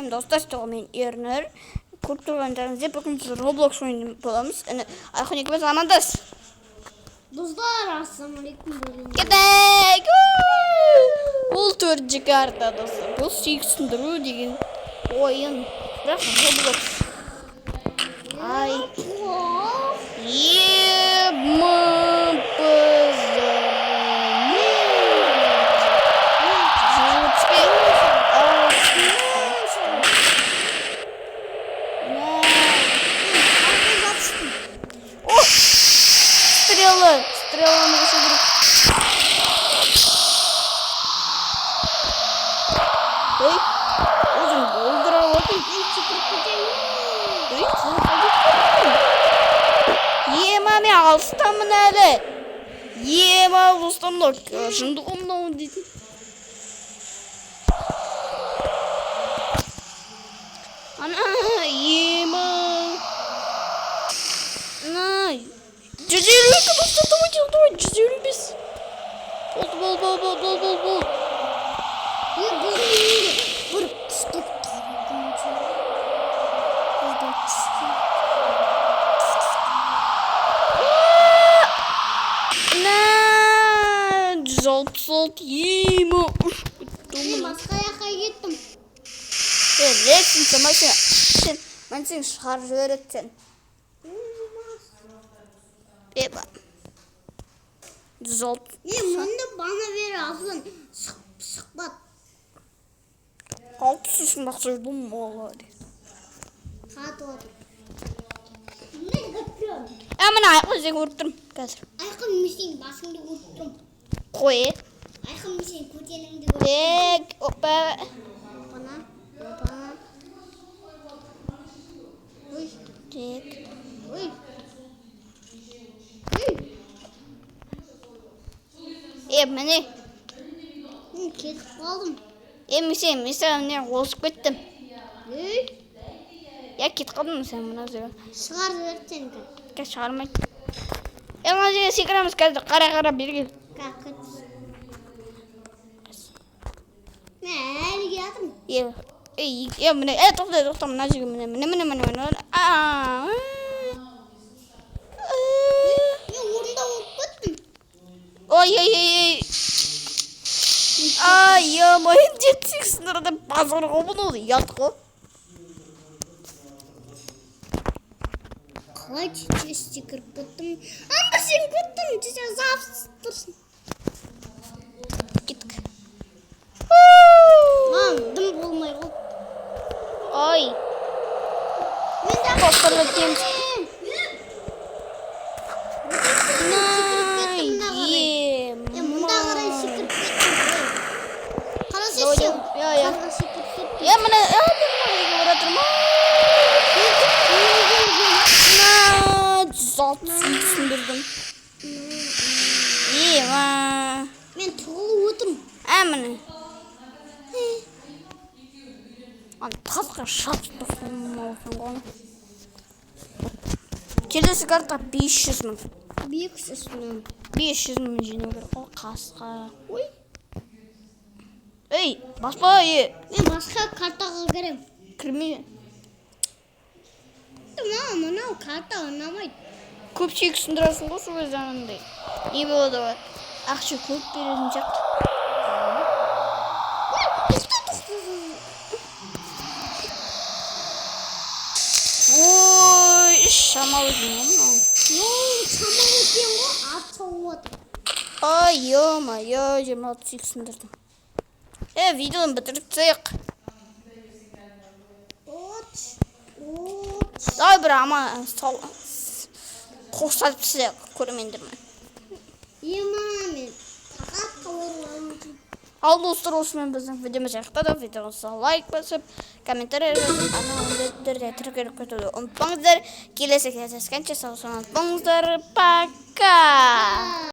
Достар, мен Ернұр. Көріп тұрғандарыңыздай, бүгін біз Roblox ойнайтын боламыз. Әне, Айқын екеуміз амандас. Достар, ассалаумағалейкум бүгін. Кеттік! Бұл төртінші карта, достар. Бұл сүйек сындыру деген ойын. Бірақ Roblox. Ай. Е, М, П, З, Р, 135, 60. Мә. О! Стрела! Стреланы қосу керек. Ей, өзім болдыра отырмын. Мен секіріп кетемін. Ей, сен қайда кеттің? Ема, мен алыстамын әлі. Ема, достар, мынау жынды ғой мынау дейтін. Ана, ема. На, 152, достар, давайте, давай, 155. Болды, болды, болды, болды, болды, болды. Е, біздің үйде бір күшті таракан жүр. Бізде күшті. На, 166, ема, ұшып кеттім. Мен басқа жаққа кеттім. Е, лестница, машина. Сен, мен сені шығарып жібереді сен. Еба. 160. Мен мұнда бана бері аузынан шықпады. Алпыс үшін бақса жүрдім, молодец. Қатып отыр. Мен көріп. Ә, міне, Айқын, сені көріп тұрмын қазір. Айқын, мен сенің басыңды көріп тұрмын. Қой, е. Айқын, мен сенің көтеніңді көріп. Так, опа. Опана, опана. Ой, Так. ой. Ой, Е, міне. мен кетіп қалдым. Е, мен саған міне озып кеттім. Ей, Я кетіп қалдым сен мына жерге. шығарып жіберді сені. Қазір шығармайды. Е, мына жерге секіреміз қазір. Қара, қара, бері кел. Как Мен әлі келатырмын. Е, ей, е, міне, е, тоқта, тоқта, мына жерге, міне, міне, міне, міне, міне. А, Мен орында болып кеттім. Ой, ой, ой, ой. Ай, ё-моё, жетсек сындырды, базар ғой бұл, ұят қой. Қалай тез секіріп кеттім. Анда сен кеттің, сен запись тұрсың. Кеттік. Мам, дым болмай қалды. Ой, Мен де достар, өтеміз. Секіріп кеттім мына қарай. Е, Е, мұнда қарай секіріп кеттім. Қарасай Давай, сен. я, я. Қарға секіріп кеттім. Е, міне, е, мен мына жерге бара жатырмын. На, 160 сындырдым. Е, ма. Мен тығылып отырмын. Ә, міне. Ана тасқа шапып тұрсың ғой. Келесі карта 500 мың. 500 мың. 500 мың жинау керек қой, қасқа. Ой. Ей, баспа, е. Мен басқа картаға кіремін. Кірме. Мынау, мынау карта ұнамайды. Көп сүйек сындырасың ғой сол кезде анандай. Не болады ғой? Ақша көп беретін сияқты. Ой, тоқта, тоқта. Ой, іш шамалы екен ғой мынау. Мынау шамалы екен ғой, ат шауып отыр. Ай, ё-моё, 26 сүйек сындырдым. Е, видеоны бітіріп тастайық. От, от. Давай бір ама сау қосатып тастайық көрермендермен. Ема, мен тақатқа оралып. Ал достар, осымен біздің видеомыз аяқтады. Видеоңызға лайк басып, комментарий жазып, ана міндетті түрде тіркеліп кетуді ұмытпаңыздар. Келесі кездескенше сау саламат болыңыздар. Пока!